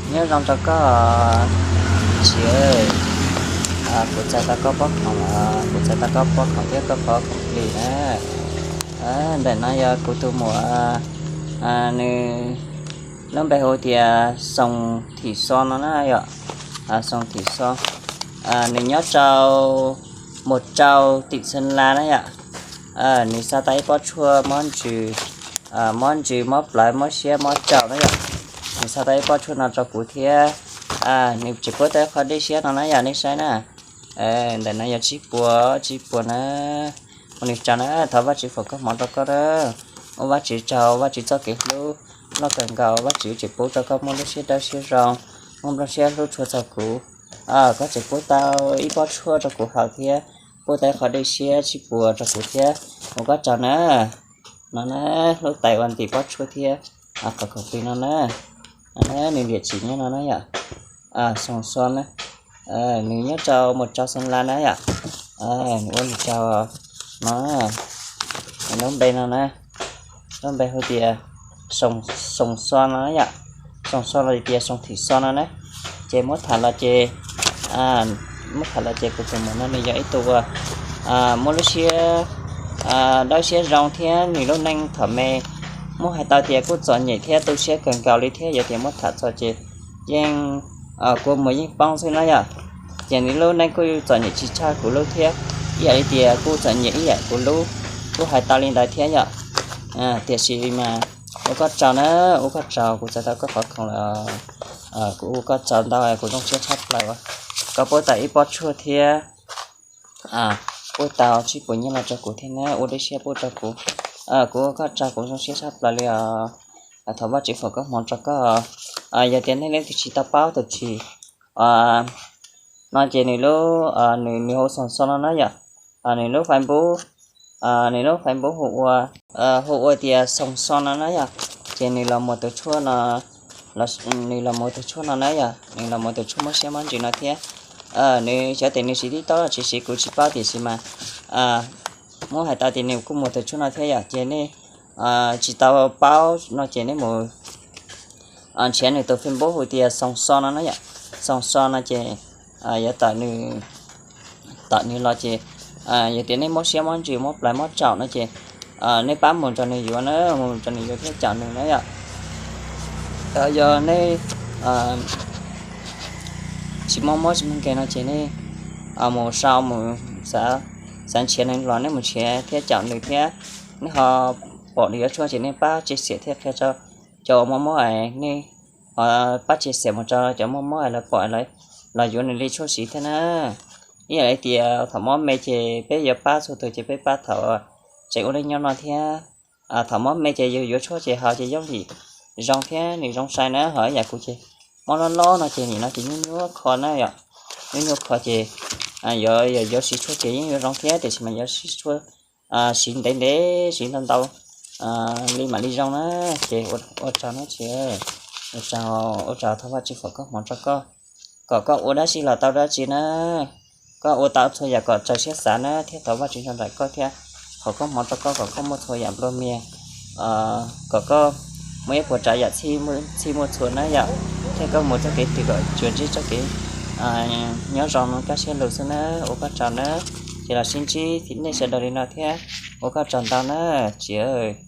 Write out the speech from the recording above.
Nyob zoo rau koj, Tsim, kuv txais tau koj pob khoom, kuv txais tau koj pob khoom thiab koj qhov khoom plig na. Ntawm no yog kuv tus muam, nws lub npe hu tias Xoo Thim Xo no na yom. Xoo Thim Xo, nws nyob rau Mus Rau, tim Xeeb Las na yom. Nws xa tau ib pob tshuaj mob ntsws, mob ntsws, mob plawv, mob siab, mob tsaug na yom. Nws xa tau ib pob tshuaj no rau kuv thiab. Nws tseem pub tau qhov dej siab no na yom, nej saib na. Ntawm no yog tsib puas, tsib puas na. Ua li cas na, thov Vajtswv foom koob hmoov rau koj na. Ua Vajtswv tsaug, Vajtswv txoj kev hlub loj kawg nkaus, Vajtswv tseem pub rau koj muaj lub siab dawb siab zoo, muaj lub siab hlub tshua txog kuv. Koj tseem pub tau ib pob tshuaj rau kuv haus thiab, pub tau qhov dej siab tsib puas rau kuv thiab. Ua koj tsaug na. No na, lub tais uas ntim pob tshuaj thiab qhov khoom plig no na. Nws liam tsim nyob no na yom. Xoo Xo na, nws nyob rau Mus Rau Xeeb Las na yom. Nws ua Mus Rau no, nws lub npe no na, lub npe hu tias Xoo Xo no na yom. Xoo Xo los tias Xoo Thim Xo no na. Ces muab tham los ces, muab tham los ces kuv tus muam no nws yog ib tug uas muaj lub siab dawb siab zoo thiab nws lub neej thaum me muab hais tau tias kuj txom nyem thiab tu siab kawg nkaus li thiab, yog tias muab tham txog ces yeej, kua muag yeej poob xwb na yom. Ces nws lub neej kuj txom nyem tsis tshaj kuv lub thiab, ib yam li tias kuj txom nyem ib yam kuv lub, kuj hais tau li ntawd thiab yom. Tiam sis mas ua koj tsaug na, ua koj tsaug, kuv txais tau koj qhov khoom lawm. Kuv ua koj tsaug ntau, kuv zoo siab tshaj plaws uas koj pub tau ib pob tshuaj thiab pub tau tsib puas nyiaj no rau kuv thiab na, ua dej siab pub rau kuv. Kuv ua koj tsaug, kuv zoo siab tshaj plaws li os. Thov Vajtswv foom koob hmoov rau koj. Yog tias nej leej twg tsis tau paub tus Tsim no ces nws lub, nws, nws hu Xoo Xo no na yom. Nws lub Facebook, nws lub Facebook hu ua, hu ua tias Xoo Xo no na yom. Ces nws los muag tus tshuaj no, nws los muag tus tshuaj no na yom, nws los muag tus tshuaj mob siab mob ntsws no thiab. Nws xyov tias nws siv TikTok los tsis siv, kuv tsis paub, tiam sis mas muab hais tau tias nws kuj muag tus tshuaj no thiab yom. Ces nej tsis tau paub no ces nej mus nrhiav nws tus Facebook hu tias Xoo Xo no na yom. Xoo Xo no ces yuav tawm nws, tawm nws los ces yog tias nej mob siab mob ntsws, mob plawv mob tsaug no ces nej pab mus nrog nws yuav na, mus nrog nws yuav thiab caum nws na yom. Yog nej tsis muaj mob tsis muaj nkeeg no ces nej mus sau mus, xav nrhiav nws los nej mus nrhiav thiab caum nws thiab. Nej ho pom nws yuav tshuaj ces nej pab tsis xiam thiab qhia rau cov uas muaj mob es nej pab tsis xiam mus rau cov muaj mob es lawv pom, lawv los yuav nws li tshuaj siv thiab na. Ib yam li tias thaum mob me ces peb yuav pab txhua tus ces peb pab thaum tseem ua neej nyob no thiab. Thaum mob me ces yus yuav tshuaj ces haus ces yooj yim zoo thiab nws zoo sai na. Ho ib yam kuv ces mob loj loj no ces nim no ces nyuaj nyuaj kho na yom. Nyuaj nyuaj kho ces yuav, yuav siv tshuaj ces yeej yuav zoo thiab, tiam sis mas yuav siv tshuaj, siv ntev ntev, siv ntau ntau li mam li zoo na. Ces ua tsaug na Tsim, ua tsaug, ua tsaug, thov Vajtswv foom koob hmoov rau koj, kom koj ua dab tsi los tau dab tsi na. Koj ua tau txhua yam kom raws siab xav na, thiab thov Vajtswv nrog nraim koj thiab foom koob hmoov rau koj kom koj muaj txhua yam nplua mias, kom koj muaj ib puas tsav yam txhij muaj txhua na yom, thiab koj mus txoj kev twg kom tsuas ntsib txoj kev nyob zoo no kaj siab lug xwb na. Ua koj tsaug na, ces los sib ntsib nej sawv daws li no thiab, ua koj tsaug ntau na Tsim.